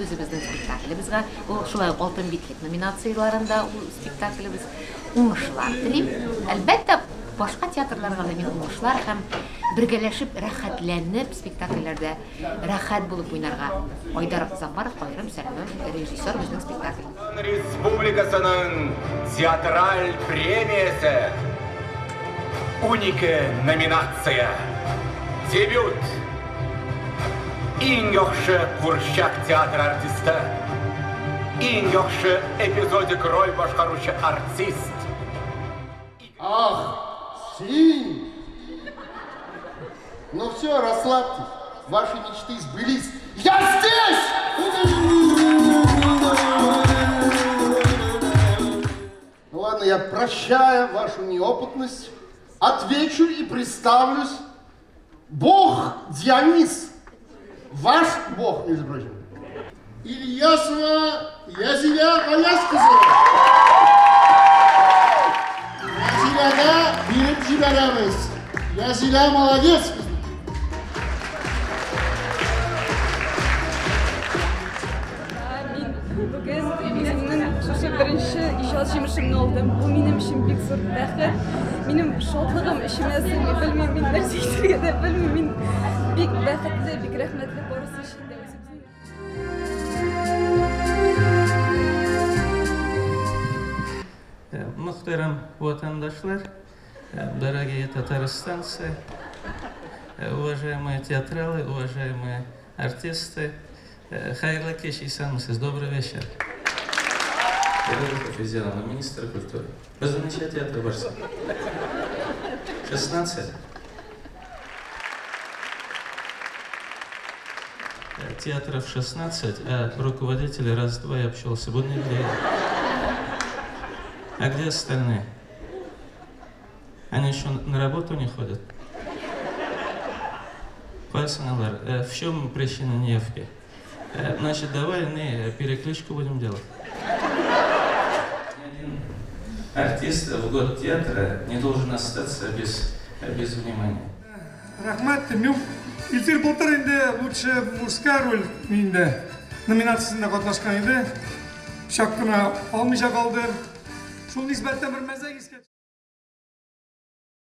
Үзебезнең спектаклебезгә, ул шулай ук Алтын битлек номинацияләрендә ул спектаклебез уңышлар телим. Әлбәттә, башка театрларга да мин уңышлар һәм бергәләшеп, рәхәтләнеп спектакльләрдә рәхәт булып уйнарга. Айдар Замбаров аерым сәләмем режиссер безнең спектакль. Республикасының театраль премиясе 12 номинация. Дебют. Иң яхшы курчак театр артисты. Иң яхшы эпизодик роль башкаручы артист. Ах, син! Ну все, расслабьтесь. Ваши мечты сбылись. Я здесь! Ну ладно, я прощаю вашу неопытность, отвечу и представлюсь. Бог Дионис. Ваш бог, между прочим. Ильясова Язиля Гаяз кызы. Язиләгә биреп җибәрәбез. Язилә молодец. Мин бүген үземнең шушы беренче иҗат җимешемне алдым. Бу минем өчен бик зур бәхет. Минем шатлыгым эчемә сыймый, белмим, мин нәрсә әйтергә дә белмим. Мин бик бәхетле, бик рәхмәтле барысы өчен дә үзебезнең. Мөхтәрәм ватандашлар, дорогие татарстанцы, уважаемые театралы, уважаемые артисты, хәерле кич, исәнмесез, добрый вечер. Хафизянова, министр культуры. Бездә ничә театр бар соң? 16. Театров 16, а руководители раз-два и обчелся. Буду где? А где остальные? Они еще на работу не ходят? Кайсыналар, в чем причина неявки? Значит, давай не перекличку будем делать. Ни один артист в год театра не должен остаться без внимания. Рәхмәт, мин Илфир былтыр инде лучшая мужская роль инде номинациясендә катнашкан иде. Чак кына алмыйча калды. Шул нисбәттән бер мәзәк искә